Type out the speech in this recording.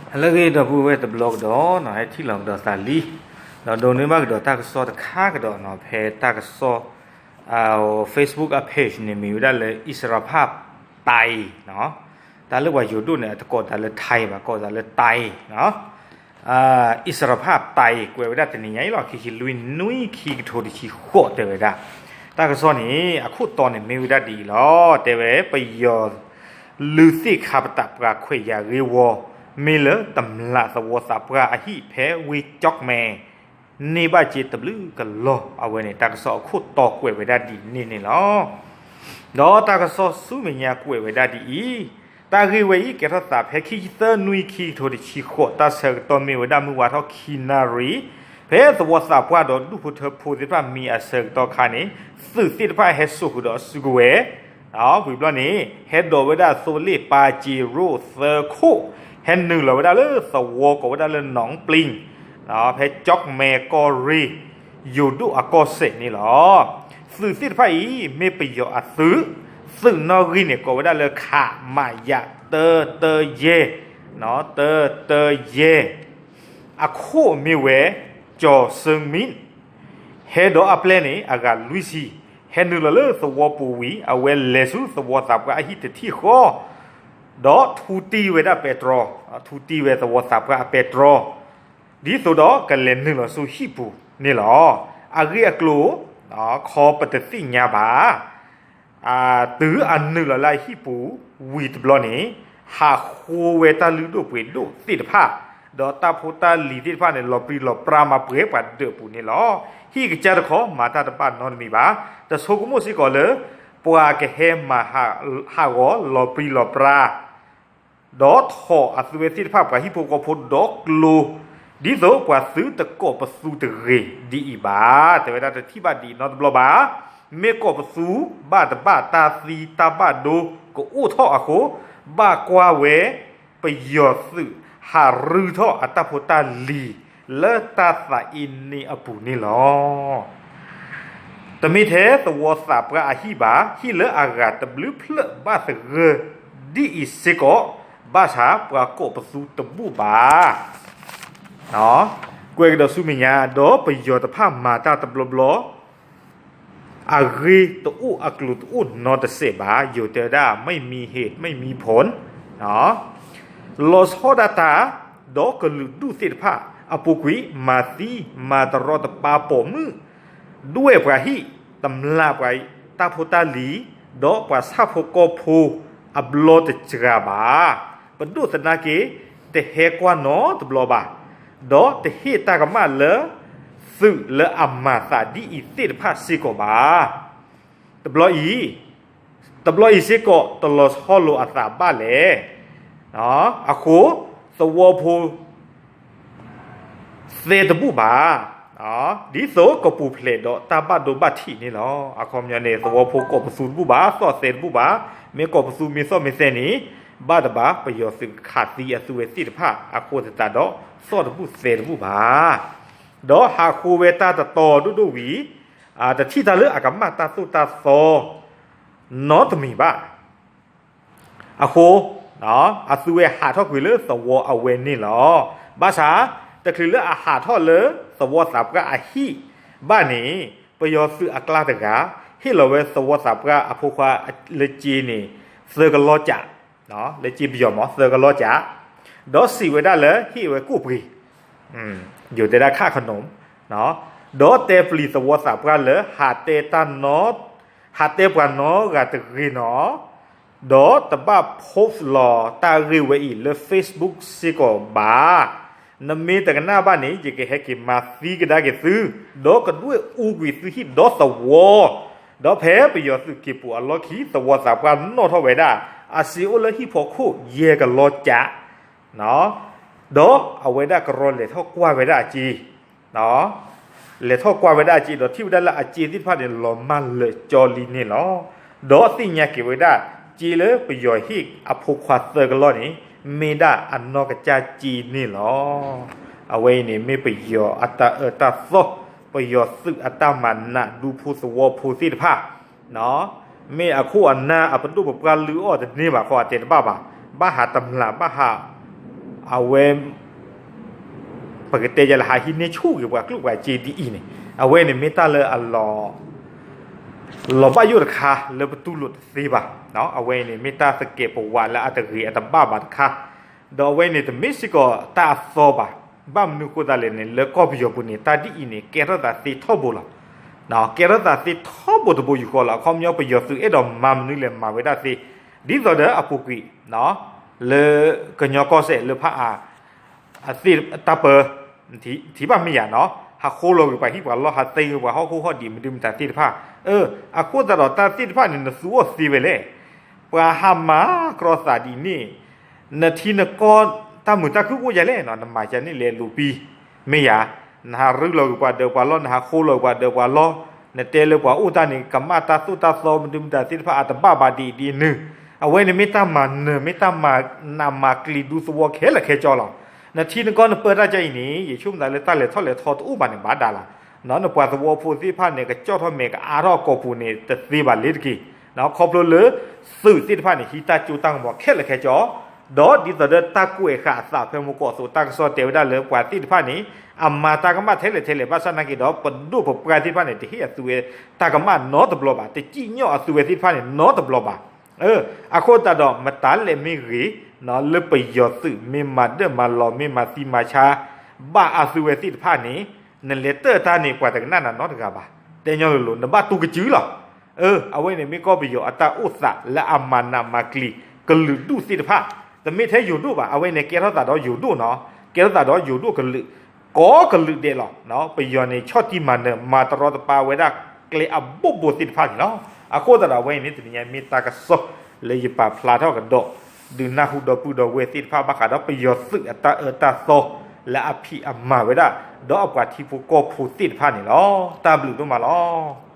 ဟါလၢအဂ့ၤ ဒီပုၢ်ဝဲၢ်တဘျီကဒီးနီၤ, ဟဲထံၣ်လီၤကဒီးသးလံ, ဒီးဒိးန့ၢ်ဘၣ်ကဒီးတၢ်ကစီၣ်တခါကဒီးနီၤ, ဖဲတၢ်ကစီၣ် Facebook အ page န့ၣ် မ့ၢ်ဝဲဒၣ်လၢ အံၣ်စရဖၣ်တၢ်အံၤနီၤ, တၢ်လၢပှၤယိၤဒိၣ်န့ၣ် အတကိးသးလၢ Thai ဘၣ်, ကိးသးလၢတၢ်အံၤနီၤ အံၣ်စရဖၣ်တၢ်အံၤ ကွဲးဝဲဒၣ်တနံၤညါအံၤလီၤ, ခံဆံလွံၢ်နွံ ခံကထိတဆံဃိး တဲဝဲဒၣ်, တၢ်ကစီၣ်န့ၣ် အခိၣ်တီန့ၣ်မ့ၢ်ဝဲဒၣ်ဒ်အံၤလီၤ, တဲဝဲ ပယီၤလုၢ်သ့ၣ်ခါပတာ်ပှၤခွဲးယာ်ဂ့ၢ်ဝီ မ့ၢ်လၢတမျးသဝီသးပှၢ်အဟံၣ်ဖဲဝ့ၢ်ကၠီၣ်မဲ န့ၢ်ဘၣ်စ့တဘျုးကလီၢ်, အဝဲန့ၣ် တၢ်ကစီၣ်အခိၣ်တီကွဲးဝဲဒၣ်ဒ်န့ၣ်န့ၣ်လီၤ. ဒီးတၢ်ကစီၣ်ဆူမဲာ်ညါကွဲးဝဲဒၣ်ဒ်အံၤ, တၢ်ဂ့ၢ်ဝဲအံၤ ကဲထီၣ်သးဖဲခံဆံသၢနွံ ခံကထိတဆံဃိး, တၢ်ဆၢကတီၢ်မ့ၢ်ဝဲဒၣ်မုၢ်ဝါထီၣ်ခံနၣ်ရံၣ်, ဖဲသဝီသးပှၢ်ဒီးဒူၣ်ဖိထၢဖိသ့ၣ်တဖၣ်မံအဆၢကတီၢ်ခါန့ၣ်, သုးသ့ၣ်တဖၣ်ဟဲစိာ်ဃုာ်ဒီးအစုကဝဲၤ ဝံၤဘျီန့ၣ် ဟဲဒိးဝဲဒၣ်သိလ့ၣ်ပာ်စ့ရိၣ်သၢခိၣ်, ဟဲနုာ်လီၤဝဲဒၣ်လၢသဝီကိးဝဲဒၣ်လၢ နီၣ်ပျံၣ်, ဖဲကၠီၣ်မဲကီၢ်ရ့ၣ် ယိၤဒိၣ်အကီၢ်စဲၣ်န့ၣ်လီၤ. သုးသ့ၣ်တဖၣ်အံၤ မ့ၢ်ပယီၤအသုး, သုးနီၣ်ဂံၢ်န့ၣ် ကိးဝဲဒၣ်လၢ ခမရ တၢတၢယဲၢ်, တၢတၢယဲၢ်, အခိၣ်မ့ၢ်ဝဲ ကၠီၤစၢမံၣ် ဟဲဒီးအပျဲၢ်န့ၣ် အဂၤလွံၢ်ဆံ, ဟဲနုာ်လီၤလၢသဝီပူၤဝံၤ အဝဲလဲၤဆူသဝီသးပှၢ်အဟံၣ်တထံၣ်ဃီ, ဒီးထူတံၢ်ဝဲဒၣ်ပဲတြီ, ထူတံၢ်ဝဲသဝီသးပှၢ်အပဲတြီ, ဒ်သိးဒီးကလဲၤနုာ်လီၤဆူဟံၣ်ပူၤန့ၣ်လီၤ. အဂ့ၢ်အကျိၤ ခီပတသ့ၣ်ညါဘၣ် တုၤအနုာ်လီၤလၢအဟံၣ်ပူၤဝံၤတဘျီန့ၣ်, ဟးဃိဝဲတၢ်လုၢ်ဒိၣ်ပှ့ၤဒိၣ်သ့ၣ်တဖၣ်, ဒီးတၢ်ဖိတၢ်လံၤသ့ၣ်တဖၣ်န့ၣ် လီၤပြံလီၤပြါမၤပှဲၤပှၤဒၢးပူၤန့ၣ်လီၤ. ဟံၣ်ကစၢ်တခီ မၤတၢ်တဘၣ်နီတမံၤဘၣ်. တဆိကမိၣ်စ့ၢ်ကီးလၢ ပှၤကဟဲမၤဟးဂီၤလီၤပြံလီၤပြါ ဒီးထီၣ်အသုဝဲသ့ၣ်တဖၣ်ပှၤဟံၣ်ဖိဃီဖိဒီးကျိ, ဒ်သိးပှၤသုတကိးပသူတဂ့ၤဒ်အံၤဘၣ်. တဲဝဲဒၣ်တထံၣ်ဘၣ်ဒ်အံၤနီတဘျီဘၣ်. မ့ၢ်ကိးပသူဘၣ်တဘၣ်တၢ်သံတၢ်ဘၣ်ဒိကအိၣ်ထီၣ်အဃိ, ဘၣ်ကွၢ်ဝဲပယီၤသုးဟးရုၢ်ထီၣ်အတၢ်ဖိတၢ်လံၤ လၢတၢ်သးအ့န့အပူၤန့ၣ်လီၤ. တမ့ၢ်ထဲသဝီသးပှၢ်အဟံၣ်ဘၣ်, ဟံၣ်လၢအဂၤတဘျုးဖျၢၣ်ဘၣ်သဂၢၢ်ဒ်အံၤစ့ၢ်ကီး, ဘၣ်ဆၣ်ပှၤကိးပသူတဘူၣ်ဘၣ်. ကွဲးကဒီးဆူမဲာ်ညါ, ဒီးပယီၤတဖၣ်မၤတၢ်တဘျီဘျီ, အဂ့ၤတအိၣ်အကျိၤတအိၣ်နီတစဲးဘၣ်. ယိၤတဲဝဲဒၣ် ไม่มีเหตุไม่มีผล လီၤဆီဒၣ်တၢ်, ဒီးကလုာ်ဒူၣ်သ့ၣ်တဖၣ် အပူၤကွံာ် မၤသံ မၤတရီတပါပိာ်မုၣ်, ဒွဲၣ်ပှၤဟံၣ်, တမျးပှၤတၢ်ဖိတၢ်လံၤ, ဒီးပှၤဆၣ်ဖိကီၢ်ဖိအဘျီတစှၤဘၣ်. ပဒိၣ်သနာ်က့ တဟဲကွၢ်နီတဘျီဘၣ်, ဒီးတဟ့ၣ်တၢ်ကမၣ်လၢ သုးလၢအမၤသးဒ်အံၤသ့ၣ်တဖၣ်စ့ၢ်ကီးဘၣ်. တဘျီအံၤ, တဘျီအံၤစ့ၢ်ကီး တလီၤဆီလိာ်အသးဘၣ်လဲၣ်. အဃိ, သဝီဖိ သဲတဘူၣ်ဘၣ်, ဒ်သိးကပူၤဖျဲးဒီးတၢ်ဘၣ်ဒိဘၣ်ထံးန့ၣ်လီၤ. အခီပညီန့ၣ် သဝီဖိကိးပသူတဘူၣ်ဘၣ်, သီၣ်သဲတဘူၣ်ဘၣ်. မ့ၢ်ကိးပသူမ့ၢ်သီၣ်မ့ၢ်သဲန့ၣ်, ဘၣ်တဘၣ်ပယီၤသုးခးသံအသုဝဲသ့ၣ်တဖၣ်အဃိသတးဒီး သီၣ်တဘူၣ်သဲတဘူၣ်ဘၣ်. ဒီးဟးဃိဝဲတၢ်တတီၤဒိၣ်ဒိၣ်ဝံၤ, တထံၣ်တၢ်လၢအကမၣ်တၢ်သိၣ်တၢ်သီ နီတမံၤဘၣ်. အဃိ, အသုဝဲဟးထီၣ်ကွံာ်လၢသဝီအဝဲန့ၣ်လီၤ. ဘၣ်ဆၣ်, တချုးလၢအဟးထီၣ်လၢသဝီသးပှၢ်အဟံၣ်ဘၣ်န့ၣ်, ပယီၤသုးအကျါတဂၤ ဟ့ၣ်လီၤဝဲသဝီသးပှၢ်အဖိခွါလၢစ့န့ၣ် သၢကလီၢ်ကး, လၢစ့ပယီၤမး သၢကလီၢ်ကး, ဒီးစံးဝဲဒၣ်လၢဟ့ၣ်ဝဲကိၣ်ပှ့ၤ, ယိၤတဲဒၣ်ခးခနိၣ်, ဒီးတဲပျံၤသဝီသးပှၢ်လၢ ဟးတဲတၢ်နီ, ဟးတဲပှၤနီဂၤတဂ့ၤနီၤ, ဒီးတဘၣ် post လီၤတၢ်ဂ့ၢ်ဝဲအံၤလၢ Facebook စ့ၢ်ကီးဘၣ်. နမ့ၢ်တကနၣ်ဘၣ်န့ၣ် ယကဟဲက့ၤမၤသံကဒါက့ၤသု, ဒီးကဒွဲၣ်အူကွံာ်သုဟံၣ်ဒီသဝီ, ဒီးဖဲပယီၤသုးက့ၤပိာ်အလီၢ်ခံ သဝီသးပှၢ်နီၣ်ထီၣ်ဝဲဒၣ် အစ့အိၣ်လၢဟံၣ်ဖီခိၣ်ယဲၢ်ကလီၢ်ကး ဒီးအဝဲဒၣ်ကရီလဲၤထီၣ်ကွၢ်ဝဲဒၣ်အစ့, လဲၤထီၣ်ကွၢ်ဝဲဒၣ်အစ့ ဒီးထံၣ်ဝဲဒၣ်လၢအစ့သ့ၣ်တဖၣ်န့ၣ် လီၤမၢ်လၢာ်ကၠီလံန့ၣ်လီၤ. ဒီးသ့ၣ်ညါက့ၤဝဲဒၣ် စ့လၢပယီၤဟ့ၣ်အဖိခွါသၢကလီၢ်န့ၣ် မ့ၢ်ဒၣ်အနီၢ်ကစၢ်စ့န့ၣ်လီၤ. အဝဲအံၤန့ၣ်မ့ၢ်ပယီၤအတၢ်အၢတၢ်သီ, ပယီၤသုးအတၢ်မၤနးဒူဖိသဝီဖိသ့ၣ်တဖၣ် မ့ၢ်အခိၣ်အနၢ်အပဒိၣ်ပပှၢ်လုၢ်အီၣ်တန့ၢ်ဘၣ်ခီ အတဲတဘၣ်ဘၣ်, ဘၣ်ဟးတမျး ဘၣ်ဟး အဝဲ ပကတဲယလဲၣ် ဟးဟံးန့ၢ်ဆူၣ်ဂ့ၤပှၤကျိၣ်ပှၤစ့ဒ်အံၤန့ၣ် အဝဲန့ၣ်မ့ၢ်တၢ်လၢအလီၤ လီၤဘၣ်ယိၣ်တခါလၢပတူၢ်လိာ်တသ့ဘၣ်. အဝဲန့ၣ်မ့ၢ်တၢ်သကဲးပဝးလၢအတဂ့ၤအတဘၣ်ဘၣ်တခါ, ဒီးအဝဲန့ၣ်တမ့ၢ်စ့ၢ်ကီးတၢ်အသီဘၣ်. ဘၣ်မနုၤအဃိသတးလဲၣ်န့ၣ် လၢကီၢ်ပယီၤပူၤန့ၣ် တၢ်ဒ်အံၤန့ၣ် ကဲထီၣ်သးသ့ထီဘိလီၤ. ကဲထီၣ်သးသ့ထီဘိတဘိယူၢ်ဃီလီၤ. အခီပညီပယီၤသုးအဲၣ်ဒိးမၤမနုၤလဲၣ်မၤဝဲဒၣ်သ့, ဒ်သိးဒီးအပူၤကွံာ် လၢကညီကီၢ်စဲၣ်လၢဖးအါ အသ့ၣ်တၢ်ပၢ ထံၣ်ဘၣ်မ့ၢ်ယၤနီၤ, ဟးဃိလီၤဂ့ၤပှၤဟံၣ်ပှၤလီၢ် ဟးသ့ဂ့ၤပှၤဟီၣ်ခိၣ်ဟီၣ်ဒံး မဒုမတၤသ့ၣ်တဖၣ်, အဃိသတးဒီးတၢ်သ့ၣ်တဖၣ်န့ၣ် နသူအီၤသ့ဝဲလဲၣ်. ပှၤဟးမၤကြီသးဒ်န့ၣ် နထံနကီၢ်တၢ်မုာ်တၢ်ခုၣ်အိၣ်ယၤလဲၣ်နီၤ, နမၤယၤန့ၣ်လဲၤလူၤပံ မ့ၢ်ယၤ, နဟးရူလီၤဂ့ၤပှၤဒၢးပှၤလီၢ် နဟးဃိလီၤဂ့ၤပှၤဒၢးပှၤလီၢ်, နတဲလၢပှၤအိၣ်တၢ်န့ၣ် ကမၣ်တၢ်သိၣ်တၢ်သီ မဒုမတၤသ့ၣ်တဖၣ် အတဘၣ်ဘၣ်ဒ်အံၤဒ်နုၤ, အဝဲန့ၣ်မ့ၢ်တၢ်မၤနၢၤ မ့ၢ်တၢ်မၤနးမၤကျံၤဒူသဝီခဲလၢာ်ခဲဆ့လီၤ. နထံနကီၢ်နပၢတၢ်ကဲအံၤန့ၣ် ယဆိကမိၣ်သးလၢတၢ်လဲၤထီၣ်လဲၤထီတအိၣ်ဘၣ်န့ၣ် ဘၣ်ဒါလီၤ. နပှၤသဝီဖိသ့ၣ်တဖၣ်န့ၣ် ကကၠီၣ်ထီၣ်မဲာ်ကအါထီၣ်အကိာ်ပူၤန့ၣ် တသ့ဘၣ်လ့ၤတက့ၢ်. ခီဖျိလၢ သုးသ့ၣ်တဖၣ်န့ၣ် ဟံးတၢ်စိတၢ်ကမီၤခဲလၢာ်ခဲဆ့, ဒီးဒ်သိးဒီးတၢ်ကွဲးဃာ်အသးဖဲမူကီၢ်အသိး တၢ်ကစီၣ်တဲဝဲဒၣ်လၢပှၤသ့ၣ်တဖၣ်န့ၣ် အမၤတၢ်ကမၣ်ထဲလဲၣ်ထဲလဲၣ် ဘၣ်ဆၣ်နာ်က့ဒီး ပဒိၣ်ပပှၢ်သ့ၣ်တဖၣ်န့ၣ် တဟ့ၣ်အသုဝဲတၢ်ကမၣ်နီတဘျီဘၣ်, တစံၣ်ညီၣ်အသုဝဲသ့ၣ်တဖၣ်န့ၣ် နီတဘျီဘၣ်. အဃိသတးဒီး မတၤလဲၣ်မ့ၢ်ဂ့ၤ လၢပယီၤသုးမ့ၢ်မၤဒၢၣ်မၤလီၤ မ့ၢ်မၤသံမၤဆါ ဘၣ်အသုဝဲသ့ၣ်တဖၣ်န့ၣ် နလဲၤတၢၢ်တၢ်န့ၣ် ပှၤတကနၣ်နၤနီတဂၤဘၣ်. တဲညီလိၤလိၤ နဘၣ်တူၢ်ကစုလီၤ. အဝဲန့ၣ်မ့ၢ်ကီၢ်ပယီၤအတၢ်အိၣ်သးလၢအမၤနးမၤကျံၤ ကလုာ်ဒူၣ်သ့ၣ်တဖၣ်, တမ့ၢ်ထဲယိၤဒိၣ်ဘၣ်, အဝဲန့ၣ်ကဲထီၣ်သးဒီးယိၤဒိၣ်နီၤ, ကဲထီၣ်သးဒီးယိၤဒိၣ်ကလုာ် ကိးကလုာ်ဒဲးလီၤ. ပယီၤန့ၣ် ဆီၣ်တံၢ်မၤနၢၤ မၤတရီတပါဝဲဒၣ်ကျဲအဘိဘိသ့ၣ်တဖၣ်န့ၣ်လီၤ. အဃိသတးဒီး အဝဲအံၤန့ၣ် တနံၤညါမ့ၢ်တၢ်ကစီၣ်လၢယပာ်ဖျါထီၣ်ကဒီး ဒုးနၢ်ဟူဒီပုၢ်ဒီဝဲၢ်သ့ၣ်တဖၣ် ဘၣ်ဃးဒီးပယီၤသုးအတၢ်အၢတၢ်သီ လၢအဖံးအမၤဝဲဒၣ် ဒီးအပှၤထံဖိကီၢ်ဖိသ့ၣ်တဖၣ်န့ၣ်လီၤ. တၢ်ဘျုးဒိၣ်မးလီၤ.